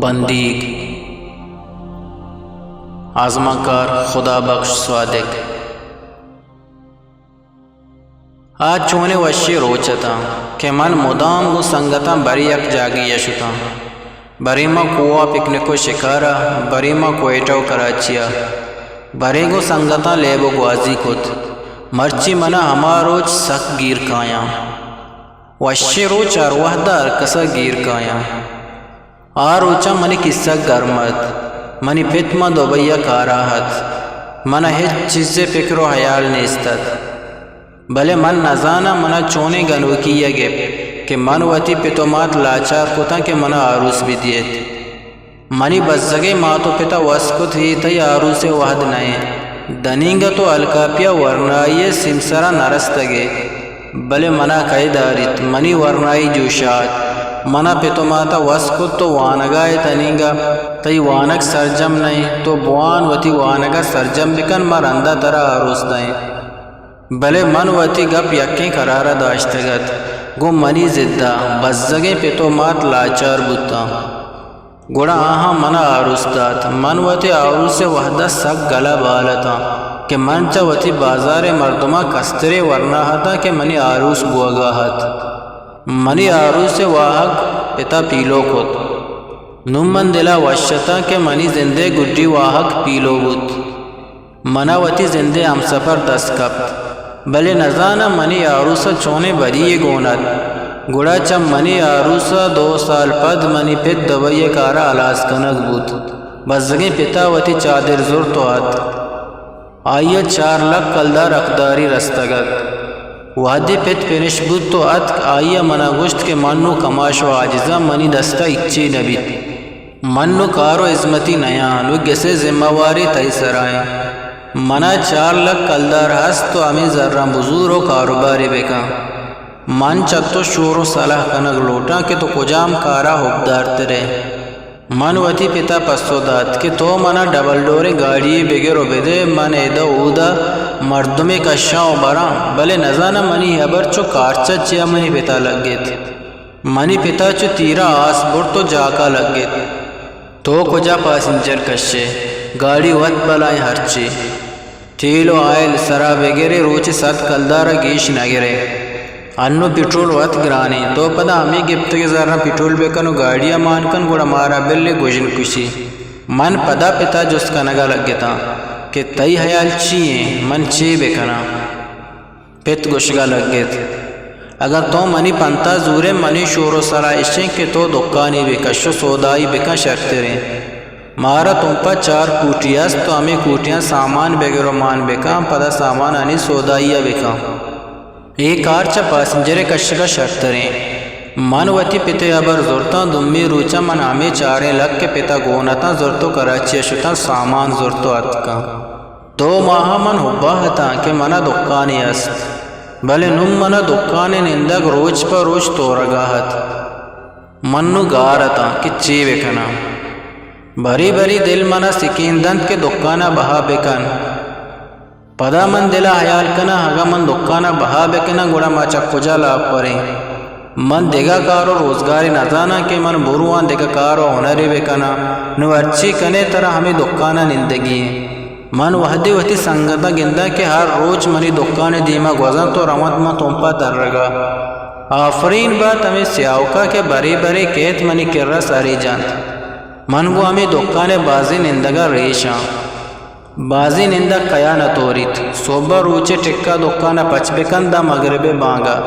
بندیگ، آزمانکار خدا بخش صادق۔ آ چونیں وشیں روچ اتاں کہ من مدام گوں سنگتاں برے یک جاگے ءَ شتاں، برے ما کوہ ءَ پکنک ءُ شکار ءَ، برے ما کوئٹہ ءُ کراچی ءَ، برے گوں سنگتاں لیب ءُ گوازی کت۔ مرچی من ءَ ہما روچ سک گیر کایاں۔ وشیں روچ ہر وہد ءَ ہرکس ءَ گیر کایاں۔ آ روچاں منی کیسگ گرم ات۔ منی پت ماں دبئی ءَ کار ءَ ات۔ من ءَ ہچ چیزے پکر ءُ ہیال نیست ات۔ بلے من نزاناں من ءَ چونیں گنوکی یے گپت کہ من وتی پت ءُ مات لاچار کتاں کہ من ءَ آروس بدیت۔ منی بزگیں مات ءُ پت ءَ وس کت، اے تئی آروس ءِ وہد نہ انت۔ دنیگت ءُ الکاپی ءَ ورنائی ءِ سیمسر ءَ نہ رستگ ئے۔ بلے من ءَ کئے داریت؟ منی ورنائی جوش ءَ ات۔ من ءَ پت ءُ مات ءَ وس کت تو وانگ ءَ ئے، تنیگا تئی وانگ سرجم نہ انت۔ تو بوان وتی وانگ ءَ سرجم بکن، ما رندا ترا آروس دئیں۔ بلے من وتی گپ یکیں کرار ءَ داشتگ ات۔ گوں منی ضد ءَ بزگیں پت ءُ مات لاچار بوتاں۔ گڑا آہاں من ءَ آروس دات۔ من وتی آروس ءِ وہد ءَ سک گل ءُ بال اتاں کہ من چہ وتی بازار ءِ مردماں کسترے ورنا اتاں کہ منی آروس بوگ ءَ ات۔ منی آروس ءِ واہگ پت ءَ پیلو کت۔ نوں من دل ءَ وش اتاں کہ منی زند ءِ گڈی واہگ پیلو بوت۔ من ءَ وتی زند ءِ ہمسپر دست کپت، بلے نزاناں منی آروس ءَ چونیں بدی یے گون ات۔ گڑا چہ منی آروس ءَ دو سال پد منی پت دبئی ءِ کار ءَ ہلاس کنگ بوت۔ بزگیں پت ءَ وتی چادر زرت ءُ اتک۔ آئی ءَ چار لک کلدار حقداری رستگ ات۔ وہدے پت پنش بوت ءُ اتک، آئی ءَ من ءَ گوشت کہ من نوں کماش ءُ عاجزاں، منی دست ءَ ہچی نہ بیت۔ من نوں کار ءُ ہزمتی نیاں، نوں گس ءِ ذمہ واری تئی سرا انت۔ من ءَ چار لک کلدار ہست، تو ہمے زراں بزور ءُ کاروبارے بکن۔ من چہ تو شور ءُ صلاح کنگ لوٹاں کہ تو کجام کار ءَ حبدارتر ئے۔ من وتی پت ءَ پسو دات کہ تو من ءَ ڈبل ڈوریں گاڑی یے بگر ءُ بدئے، من ادا اودا مردمے کشاں ءُ براں، بلے نزاناں منی ہبر چو کارچ ءَ چیا منی پت ءَ لگت۔ منی پت ءَ چو تیر ءَ آس برت ءُ جاک ءَ لگت۔ تو کجا پاسنجر کش ئے؟ گاڑی وت بلائیں ہرچی۔ تیل ءُ آئل سرا بگرے، روچے صد کلدار ءَ گیش نہ گرے۔ انوں پٹرول وت گرانیں۔ تو پدا ہمے گپتگیں زراں پٹرول بکن ءُ گاڑی ءَ مان کن، گڑا مارا بل ئے گژن کشی۔ من پدا پت ءَ جست کنگ ءَ لگتاں کہ تئی ہیال چی انت؟ من چے بکناں؟ پت گوشگ ءَ لگت، اگاں تو منی پنت ءَ زورئے، منی شور ءُ صلاح اش انت کہ تو دکانے بکش ءُ سودائی بکن، شرتر انت۔ مارا تمپ ءَ چار کوٹی است، تو ہمے کوٹیاں سامان بگر ءُ مان بکن، پدا سامانانی سودائی ءَ بکن۔ اے کار چہ پاسنجر ءِ کشگ ءَ شرتر انت۔ من وتی پت ءِ ہبر زرتاں، دومی روچ ءَ من ہمے چاریں لک کہ پت ءَ گون اتاں زرت ءُ کراچی ءَ شتاں، سامان زرت ءُ اتکاں۔ دو ماہ ءَ من ہبہ اتاں کہ من ءَ دکانے است، بلے نوں من ءَ دکان ءِ نندگ روچ پہ روچ تورگ ءَ ات۔ من نوں گار اتاں کہ چے بکناں۔ برے برے دل من ءَ سکین دنت کہ دکان ءَ بہا بکن۔ پدا من دل ءَ ہیال کناں، اگاں من دکان ءَ بہا بکناں، گڑا ما چہ کجا لاپ وریں؟ من دگہ کار ءُ روزگارے نزاناں کہ من برواں دگہ کار ءُ ہنرے بکناں۔ نوں ہرچی کن ئے، ترا ہمے دکان ءَ نندگی انت۔ من وہدے وتی سنگتاں گنداں کہ ہر روچ منی دکان ءِ دیم ءَ گوزنت ءُ رونت، من تمپ ءَ ترگ ءَ۔ آفرین بات ہمے سیاوک ءَ کہ برے برے کیت منی کر ءَ سرے جنت۔ من گوں ہمے دکان ءِ بازیں نندگ ءَ ریش آں۔ بازیں نندگ کیا نہ توریت۔ سہب ءَ روچے ٹکا دکان ءَ پچ بکن، داں مگرب ءِ بانگ ءَ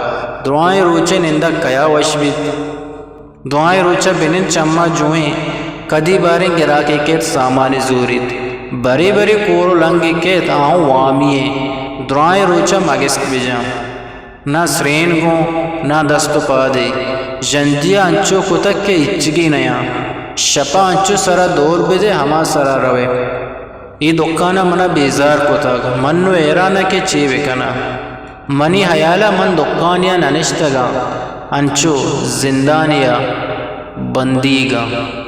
درائیں روچے نندگ کیا وش بیت۔ درائیں روچ ءَ بنند چماں جوئیں، کدی باریں گراکے کیت سامانے زوریت۔ برے برے کور ءُ لنگے کیت، آ ہوں وامی ایں۔ درائیں روچ ءَ مگسک بجن۔ نہ سرین گوں، نہ دست ءُ پادے۔ ژندی ءَ انچو کتگ کہ ہچگی نیاں۔ شپ ءَ انچو سر ءَ دور بدے، ہما سر ءَ روئے۔ اے دکان ءَ من ءَ بیزار کتگ۔ من نوں حیران آں کہ چے بکناں۔ منی ہیال ءَ من دکانے ءَ نہ نشتگ آں، انچو زندانے ءَ بندیگ آں۔